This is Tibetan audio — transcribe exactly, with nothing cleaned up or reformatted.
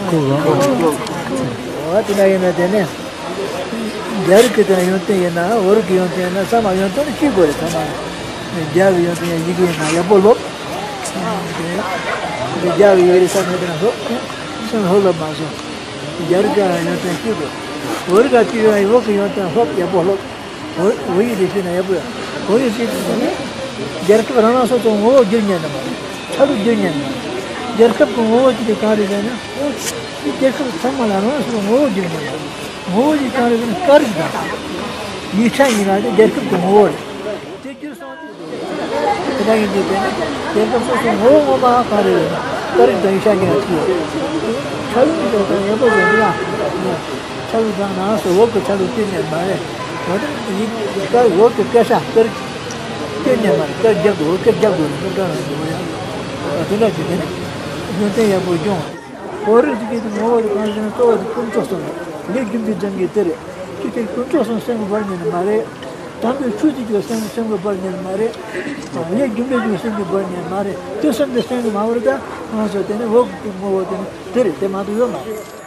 འོ་དེ་འདྲ་ཡིན་ན་དེ་ནས་རྒྱ་རིགས་ཀྱི་དེ་ན་ཡོན་ཏན་ཡིན་ན་བོད་རིགས་ཀྱི་ཡོན་ཏན་ཡིན་ན་ཚང་མ་ཡོན་ཏན་གཅིག་པ་རེད། ཚང་མ་རྒྱ་གི་ཡོན་ཏན་ཡང་ཡི་གེ་ཡིན་ན་ཡག་པོ་སློབ། དེ་རྒྱ་གི་ཡི་གེ་རེད་ས་མེད་དེ་ན་སློབ་སེམས་ལྷོད་ལྷོད་མ་སོང་། རྒྱ་རིགས་ཀྱི་ཡོན་ཏན་གཅིག་པ་བོད་རིགས་ཀྱི་ཡོན་བོད་ཀྱི་ཡོན་ཏན་སློབ་ཡག་པོ་སློབ། བོད་བོད་ཡིག་དེ་ཤེས་ན་ཡག་པོ་ཡོད། བོད་ཡིག་ཤེས་དུས་ཙམ་ནས་རྒྱལ་ཁབ་རང་རང་སོ་སོའི་ངོ་བོ་བསྒྱུར་ཉན་ནི་མ་རེད། ཆ་ལུགས་བསྒྱུར་ཉན་ནི་མ་རེད། རྒྱལ་ཁབ་ཀྱི་ངོ་བོ་ཅིག་དེ་གང་རེད་ཟེར་ན། དེ་རྒྱལ་ཁབ་ཚང་མ་ལ་རང་རང་སོ་སོའི་ངོ་བོ་བསྒྱུར་ཉན་ནི་མ་རེད། ངོ་བོ་ཅིག་གང་རེད་ཟེར་ན་སྐད་རིགས་དང་། ཡིག་ཆ་གཉིས་ཀ་དེ་རྒྱལ་ཁབ་ཀྱི་ངོ་བོ་རེད། དེ་བསྒྱུར་སོང་དུས། དེ་འདྲ་ཡིན་དུས་དེ་ནི་རྒྱལ་ཁབ་སོ་སོའི་ངོ་བོ་ངོ་མ་གང་རེད་ཟེར་ན་སྐད་རིགས་དང་ཡིག་ཆ་གཉིས་ཀ་གཅིག་ཡོད། ཆ་ལུགས་དེ་དང་ཡག་པོ་ཡོད་འདུག་ལ། ཆ་ལུགས་དང་ནང་སོ་བོད་ཀྱི་ཆ་ལུགས་གཅིག་ནས་མ་རེད། བོད་ཀྱི་སྐད་བོད་ཀྱི་སྐད་ཆ་སྐད་རིགས་གཅིག་ནས་མ་རེད། སྐད་རྒྱག་དགོས་བོད་སྐད་རྒྱག་དགོས་ནས་སྐད་གྲགས་ཡོང་དགོས་ཡ། དེ་འདྲ་བྱས་ཏེ་ནི་ཡོན་ཏན་ཡག་པོ་སྦྱོང་བ། བོད་རིགས་ཀྱི་ངོ་བོ་དེ་གང་ཟེར་ན་གཙོ་བོ་དེ་དཀོན་མཆོག་གསུམ་རེད། ལས་རྒྱུ་འབྲས་སྦྱང་མཁན་དེ་རེད། ཅི་སྟེ་དཀོན་མཆོག་གསུམ་སེམས་ཀྱི་བར་ཉིད་ནས་མ་རེད། དམ་པའི་ཆོས་ཀྱི་རྒྱུ་སེམས་སེམས་ཀྱི་བར་ཉིད་ནས་མ་རེད། ལས་རྒྱུ་འབྲས་རྒྱུ་སེམས་ཀྱི་བར་ཉིད་ནས་མ་རེད། དེ་གསུམ་དེ་སེམས་ཀྱི་མ་བར་ད་ང་ཚོ་དེ་ནི་བོད་ཀྱི་ངོ་བོ་དེ་ནི་དེ་རེད། དེ་མ་གཏོགས་ཡོད་མ་རེད།